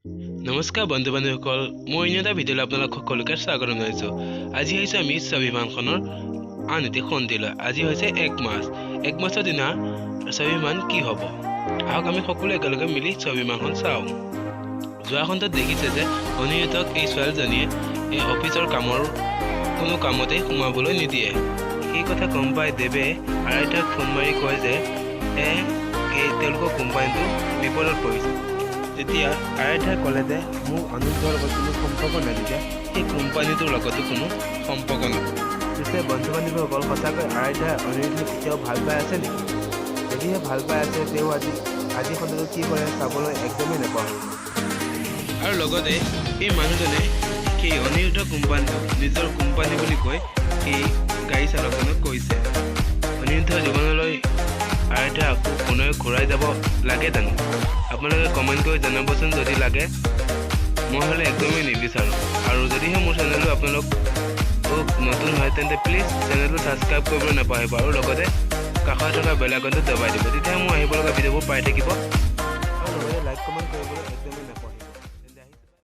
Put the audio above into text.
নমস্কাৰ বন্ধু বান্ধৱীসকল, মই অন্য এটা ভিডিঅ'লৈ আপোনালোক সকলোকে স্বাগতম জনাইছোঁ। আজি আহিছোঁ আমি স্বাভিমানখনৰ আন এটি খণ্ডিলৈ। আজি হৈছে 1 মাৰ্চ। 1 মাৰ্চৰ দিনা স্বাভিমান কি হ'ব, আহক আমি সকলোৱে একেলগে মিলি স্বাভিমানখন চাওঁ। যোৱা খণ্ডত দেখিছে যে অনিৰুদ্ধক এই ছোৱালীজনীয়ে এই অফিচৰ কামৰ কোনো কামতেই সোমাবলৈ নিদিয়ে। সেই কথা গম পাই দেৱে আৰাধ্যাক ফোন মাৰি কয় যে এই তেওঁলোকৰ কোম্পানীটো বিপদত পৰিছে। তেতিয়া আৰাধ্যাই ক'লে যে মোৰ অনিৰুদ্ধৰ লগত কোনো সম্পৰ্ক নাই, তেতিয়া সেই কোম্পানীটোৰ লগতো কোনো সম্পৰ্ক নাই। পিছে বন্ধু বান্ধৱীসকল, সঁচাকৈ আৰাধ্যাই অনিৰুদ্ধক এতিয়াও ভাল পাই আছে নেকি? যদিহে ভাল পাই আছে, তেওঁ আজি খণ্ডটোত কি কৰে চাবলৈ একদমেই নাপাহৰিব। আৰু লগতে এই মানুহজনে সেই অনিৰুদ্ধ কোম্পানীটোক নিজৰ কোম্পানী বুলি কৈ সেই গাড়ী চালকজনক কৈছে। অনিৰুদ্ধৰ জীৱনলৈ আৰাধ্যা আকৌ পুনৰ ঘূৰাই যাব লাগে জানো? আপোনালোকে কমেণ্ট কৰি জনাবচোন যদি লাগে। মই হ'লে একদমেই নিবিচাৰোঁ। আৰু যদিহে মোৰ চেনেলটো আপোনালোক নতুন হয়, তেন্তে প্লিজ চেনেলটো ছাবস্ক্ৰাইব কৰিবলৈ নাপাহৰিব আৰু লগতে কাষত থকা বেল আইকনটো দবাই দিব। তেতিয়া মোৰ আহিব লগা ভিডিঅ'বোৰ পাই থাকিব। আৰু লগতে লাইক, কমেণ্ট কৰিবলৈ একদমেই নাপাহৰিব।